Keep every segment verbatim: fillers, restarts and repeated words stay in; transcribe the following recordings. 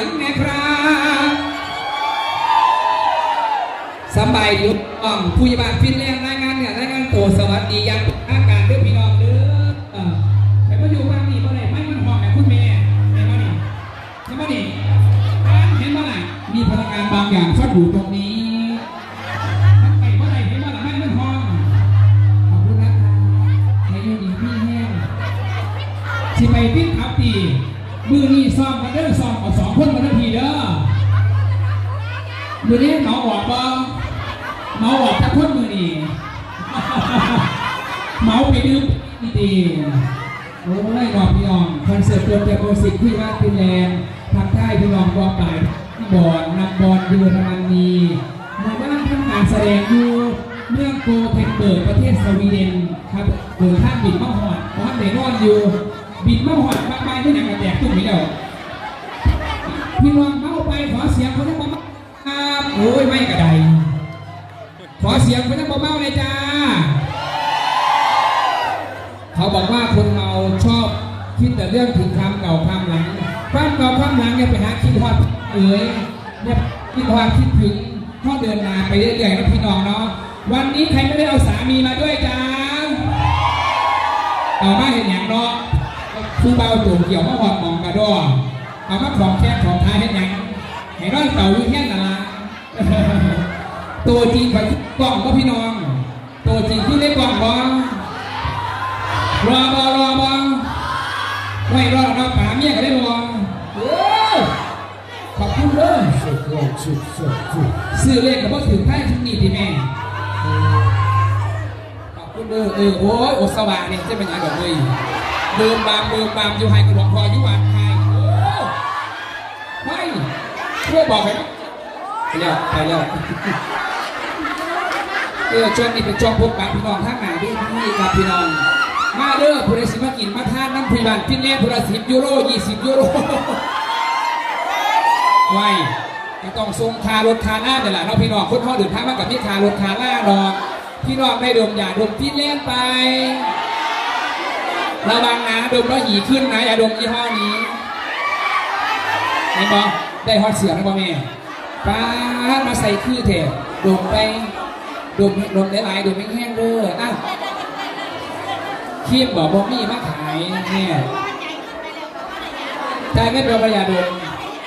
งแหน่ครับ สำบายดีน้อง ผู้ใหญ่บ้านฟินแลนด์รายงานเนื้อรายงานตัว สวัสดีอย่างเป็นทางการเด้อพี่น้องเด้อ แต่มาอยู่บ้านนี่บ่ได้ ไมค์มันฮ้องแหมคุณแม่ แม่นบ่นี่ แม่นบ่นี่ เห็นบ่ล่ะ มีพลังงานบางอย่างซ่อนอยู่ตรงนี้ มันไปบ่ได้ เห็นบ่ล่ะ ไมค์มันฮ้อง ขอบคุณนะครับ ให้อยู่ดีมีแฮง สิไปฟินคลับติ มื้อนี้ซ้อมกันเด้อ ซ้อมเอาสองคนกันเด้อพี่เด้อ มื้อนี้เหมาออกบ่ เหมาออกจักคนมื้อนี้ เหมาไปดื่มติโอ้ยน้องพี่น้อง คอนเสิร์ตรวมใจมิวสิกที่บ้านฟินแลนด์ ทักทายพี่น้องกองปาย บอล นักบอลเยอรมนี หมู่บ้านทำการแสดงอยู่เมืองโกเทนเบิร์ก ประเทศสวีเดนครับ เดินทางบินมาฮอด เพราะว่าได้นอนอยู่ บินมาฮอด มากมายไม่หนังกระแตกตุ้มนี่แล้ว พี่น้องเมาไป ขอเสียงคนนั้นมาครับ โอ้ย ไม่กระได ขอเสียงคนนั้นเบาๆเลยจ้า เขาบอกว่าคนเมาชอบคิดแต่เรื่องถึงความเก่าความหลัง ความเก่าความหลังเนี่ยไปหาคิดฮอดเอ๋ยเนี่ยคิดฮอดคิดถึง ก็เดินหน้าไปเรื่อยๆนะพี่น้องเนาะ วันนี้ใครไม่ได้เอาสามีมาด้วยจ้า เอามาเห็นอย่างเนาะ ผู้เบาตัวเกี่ยวมาหอดหมองกระดอ เอามาของแค่ของท้ายเห็นอย่าง ให้นอนเต่าอยู่เฮี้ยนน่ะละ ตัวจริงไปกล้องก็พี่น้อง ตัวจริงที่ได้กล้องบ่รอบ่รอบ่ไม่รอดเนาะป๋าเมียก็ได้บ่เออ ขอบคุณเด้อ สุดยอดสุดสุดสุด ซื้อเลขก็บ่ถือไทยทุกนี่ติแม่ ขอบคุณเด้อ เออ โอ้ย โอสวาเนี่ยจะเป็นหยังดอกเว้ย เบิ่มบาม เบิ่มบาม อยู่ไฮกับหลวงพ่ออยู่วัดไทย โอ้ ไม่ เพื่อบอกให้ ไปแล้ว ไปแล้ว เออ ช่วงนี้เป็นช่วงพบปะพี่น้องทางหน้าเวทีครับพี่น้อง มาเด้อ ผู้ใดสิมากินมาทานน้ำพรีบันกินแน่ผู้ละสิบยูโร ยี่สิบยูโร ไว้ ก็ต้องส่งค่ารถค่าลาเนี่ยแหละเนาะพี่น้อง คนเฮาเดินทางมากับมีค่ารถค่าลาเนาะ พี่น้องได้ดมยาดมฟินแลนด์ไป ระวังนะ ดมแล้วหีขึ้นนะ อย่าดมยี่ห้อนี้ เห็นบ่ ได้ฮอดเสียงแล้วบ่แม่ ป๊าดมาใส่คือแท้ ดมไป ดม ดมหลายๆ ดมแห้งๆ เด้อ อ้าว ครีมบ่ บ่มีมาขายแน่ จ่ายเงินดอกระยาดม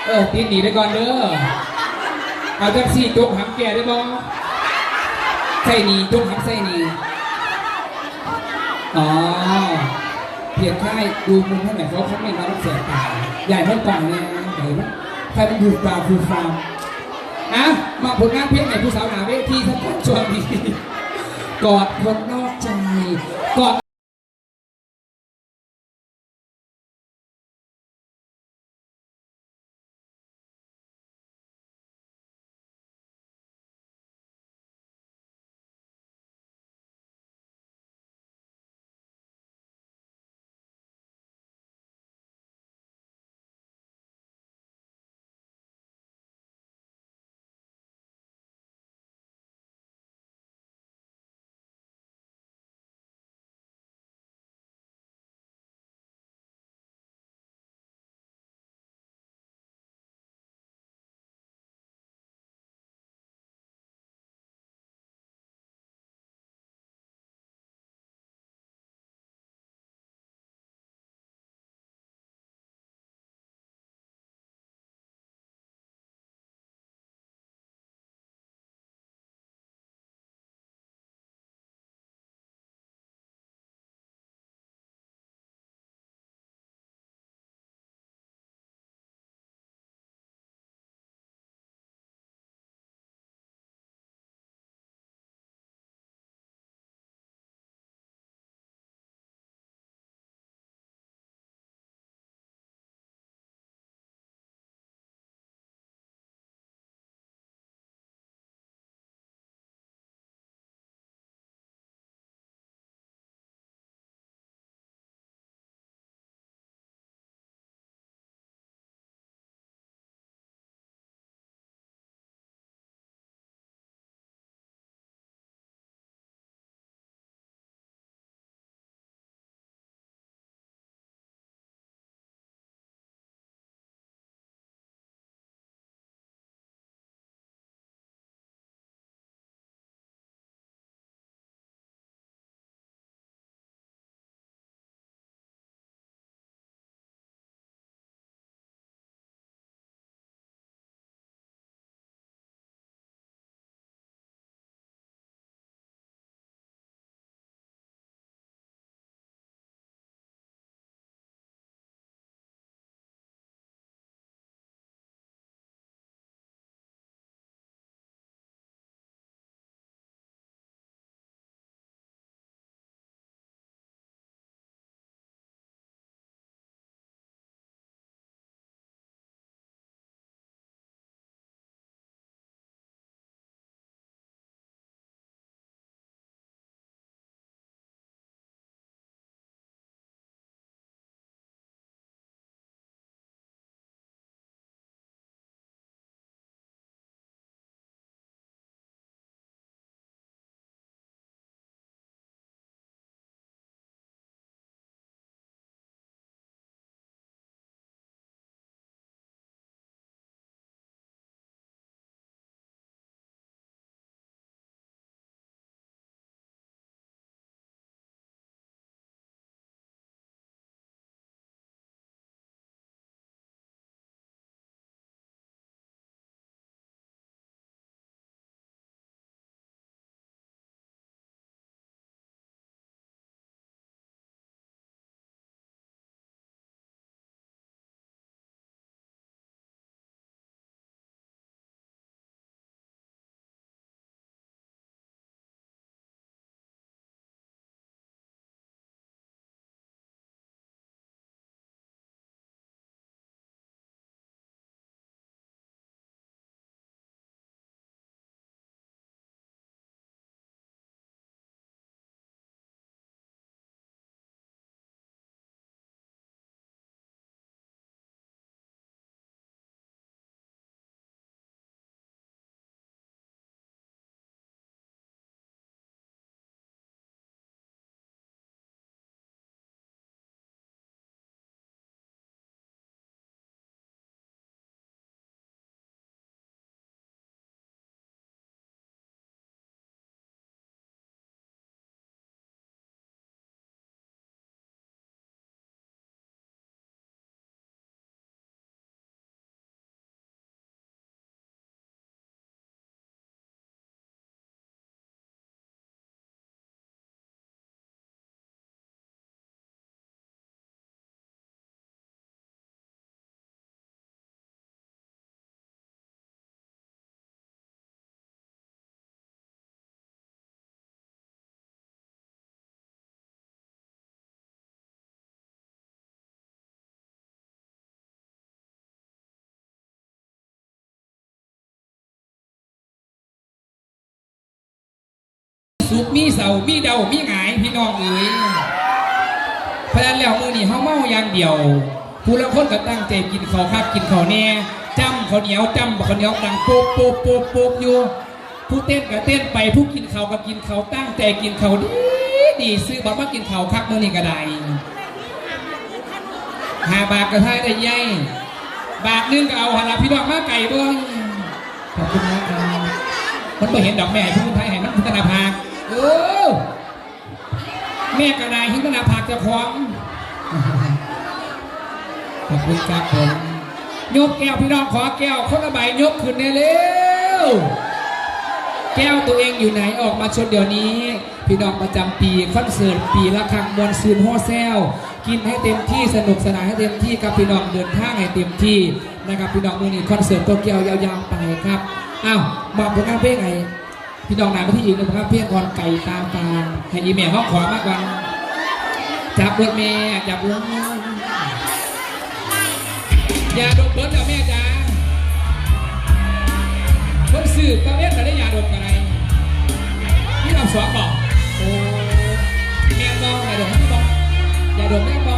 เออ ติดหนี้ไปก่อนเด้อ เอาจังสี่จกหำแก่ได้บ่ ใส่หนี้จกหำใส่หนี้ อ๋อ เพียงแค่ดูมุมให้หน่อย เขาคอมเมนต์มาแล้วแสบตา ใหญ่เท่ากล่องเนี่ย ใหญ่มาก ใครมันอยู่ตาฟูฟาม อ่ะ มาผลงานเพลงไหนผู้สาวหนาเวทีสักคนช่วงนี้ กอดคนนอกใจ กอด สุขมีเศร้า มีเดา มีหงาย พี่น้องเอ๋ย เพราะฉะนั้นแล้วมื้อนี้เฮาเมาอย่างเดียว ผู้ลางคนก็ตั้งใจกินข้าวคักกินข้าวแน่ จ้ำข้าวเหนียว จ้ำบักข้าวเหนียวดังโป๊บโป๊บโป๊บโป๊บอยู่ ผู้เต้นก็เต้นไป ผู้กินข้าวก็กินข้าว ตั้งใจกินข้าวดีดี ซื้อบัตรมากินข้าวคักมื้อนี้ก็ได้ ห้าบาทก็ทายได้ใหญ่ บาทหนึ่งก็เอาหั่นล่ะ พี่น้องมาไกลบ่ ขอบคุณนะครับ มันบ่เห็นดอกแม่ ให้ผู้ไทยให้มันพัฒนาภาค เออ แม่กระไดเห็นพัฒนาภาคเจ้าของ ขอบคุณครับผม ยกแก้วพี่น้อง ขอแก้วคนละใบ ยกขึ้นแน่เร็ว แก้วตัวเองอยู่ไหน ออกมาชนเดี๋ยวนี้ พี่น้องประจำปี คอนเสิร์ตปีละครั้ง ม่วนซื่นโฮแซว กินให้เต็มที่ สนุกสนานให้เต็มที่ครับ พี่น้องเดินทางให้เต็มที่นะครับ พี่น้อง มื้อนี้คอนเสิร์ตโตเกียวยาวๆไปครับ อ้าว มอบผลงานเพลงให้พี่น้องหน้าเวทีอีกหนึ่งผลงานเพลง ก่อนไก่ตาฟาง ให้อีแม่เฮาขอมาก่อน จับรถแม่ จับรถแม่ อย่าดมเบิดแล้วแม่จ๋า เพิ่นซื้อตะเวนก็ได้ อย่าดมกันได นี่รอบสองบ่ โอ้ แม่นบ่ อย่าดม นี่บ่ อย่าดม แม่นบ่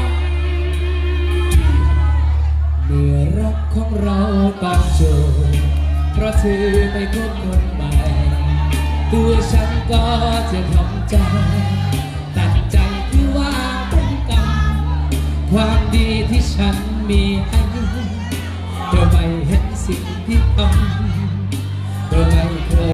เมื่อรักของเราตอนจบ เพราะเธอไปคบคนใหม่ ตัวฉันก็จะทำใจ ตัดใจคือว่าเป็นกรรม ความดีที่ฉันมีให้ เธอไม่เห็นสิ่งที่ทำ